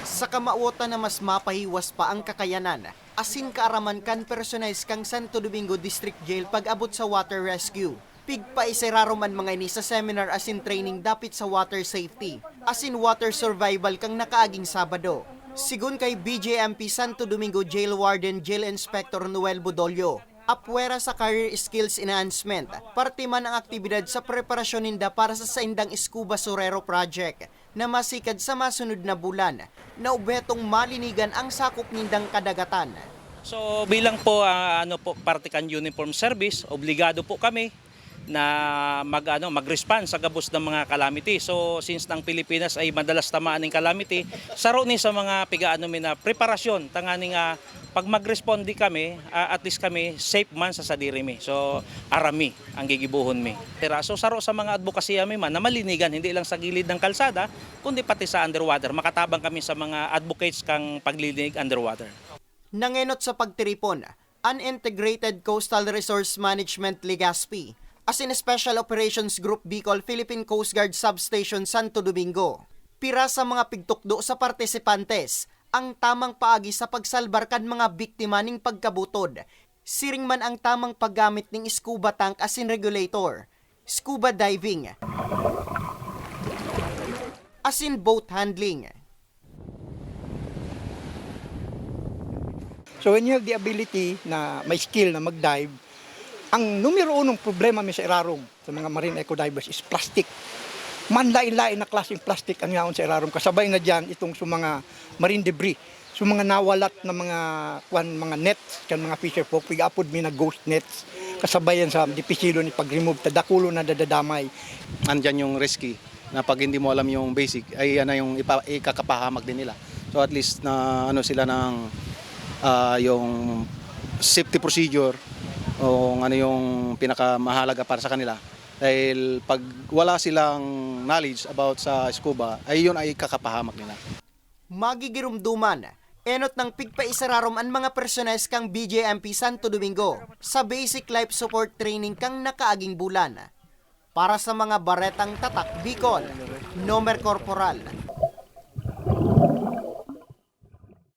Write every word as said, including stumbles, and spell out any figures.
Sa kamawotan na mas mapahiwas pa ang kakayanan asin kaaraman kan personahes kan Santo Domingo District Jail pag-abot sa water rescue, pigpaiserarom an mga ini sa seminar asin training dapit sa water safety asin water survival kan nakaaging Sabado. Sigon kay B J M P Santo Domingo Jail Warden Jail Inspector Noel Budolio, apwera sa career skills enhancement, parte man ang aktibidad sa preparasyon ninda para sa saindang Scuba Surero Project na masikad sa masunod na bulan na obhetong malinigan ang sakop nindang kadagatan. So bilang po ah, ano po parte kan uniform service, obligado po kami na mag ano mag-respond sa gabos ng mga calamity. So since ng Pilipinas ay madalas tamaan ng calamity, saro ni sa mga pigaano mi na preparasyon tanganing ah, pag mag-respond di kami, ah, at least kami safe man sa sadiri mi. So arami ang gigibuhon mi. Pero so saro sa mga advocacy mi man na malinigan hindi lang sa gilid ng kalsada kundi pati sa underwater. Makatabang kami sa mga advocates kang paglinig underwater. Nangenot sa pagtiripon an Integrated Coastal Resource Management Legazpi asin Special Operations Group Bicol Philippine Coast Guard Substation Santo Domingo. Pira sa mga pigtukdo sa partisipantes ang tamang paagi sa pagsalbar kan mga biktima ning pagkabutod, siring man ang tamang paggamit ning scuba tank asin regulator, scuba diving, asin boat handling. So when you have the ability na may skill na mag-dive, ang numero unong problema mi sa irarom, sa mga marine eco divers is plastic. Manlain-lain na klaseng plastic ang yaon sa irarom. Kasabay na dyan itong sa mga marine debris. So mga nawalat na mga kwan, mga nets kan mga fisher folk, pig-apod mi na ghost nets. Kasabay yan sa dipisilo ni pag-remove, ta dakulo na dadadamay. Andyan yung risky na pag hindi mo alam yung basic, ay yan na yung ipa, ikakapahamak din nila. So at least na ano sila ng ah, yung safety procedure o kung ano yung pinakamahalaga para sa kanila. Dahil pag wala silang knowledge about sa scuba, ay yun ay kakapahamak nila. Magigirumduman, enot nang pigpaisararom an mga personahes kan B J M P Santo Domingo sa Basic Life Support Training kan nakaaging bulan. Para sa mga Baretang Tatak Bicol, Nomer Corporal